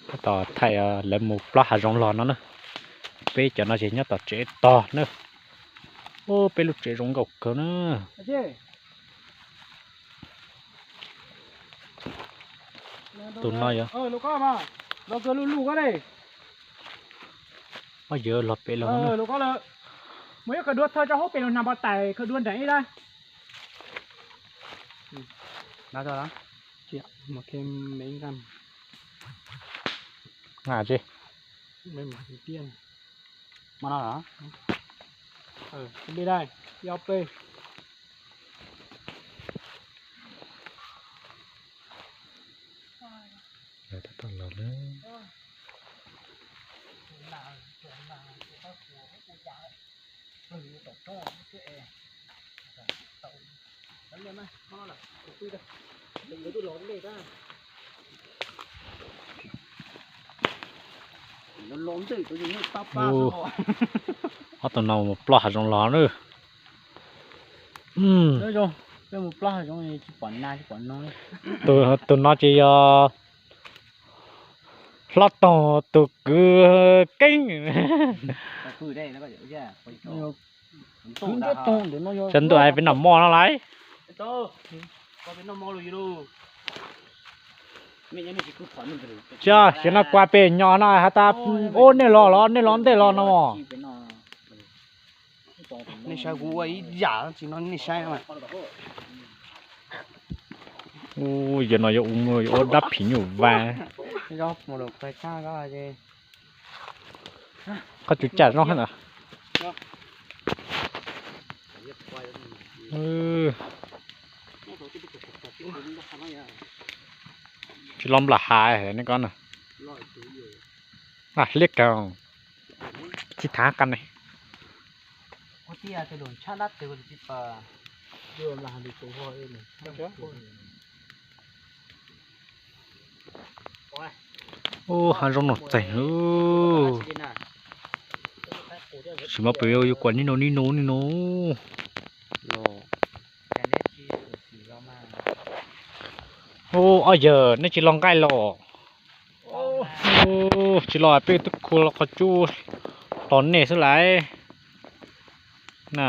Tab tom thaij lawv mus plob hav zoov los no na. Peb cov no ces nyob tom tsev tog na. Ub, peb lub tsev zoo nkauj kawg na. Tus no yog ob yawg los pem los. Mus ib khawv dua thawj rau hauv pem los nag npau tais khawv dua nreem ib lawm. Nga tsi. Mab no los? Ib dai, ib ob peb. Tab tom los na. Ob tug no mus ploj hav zoov los na. Tus no ces yog hlob toog tus kwv keeb. Xyov ntuj ai peb noj mov no lawm. Xyov, xyov no kua pem nyo no has tas ub nej los los nej los ntej los no. Nej saib kuv ua ib yam tsis no nej saib no. Ub, yog no yuav ua dab phim nyuj vais. Qhov tswv cam zoo na. Tsis los nplam hav ne ko na. Hliab kawg. Tsis thav qab ne. Ub, hav zoov nom txeeg. Tsis muaj pes yuav kuam nij nus nij nus nij nus. Ub, ob yawg nej tsis los nqaij los? Tsis los peb twb khu los qhov cub tos nej xwb lawm na.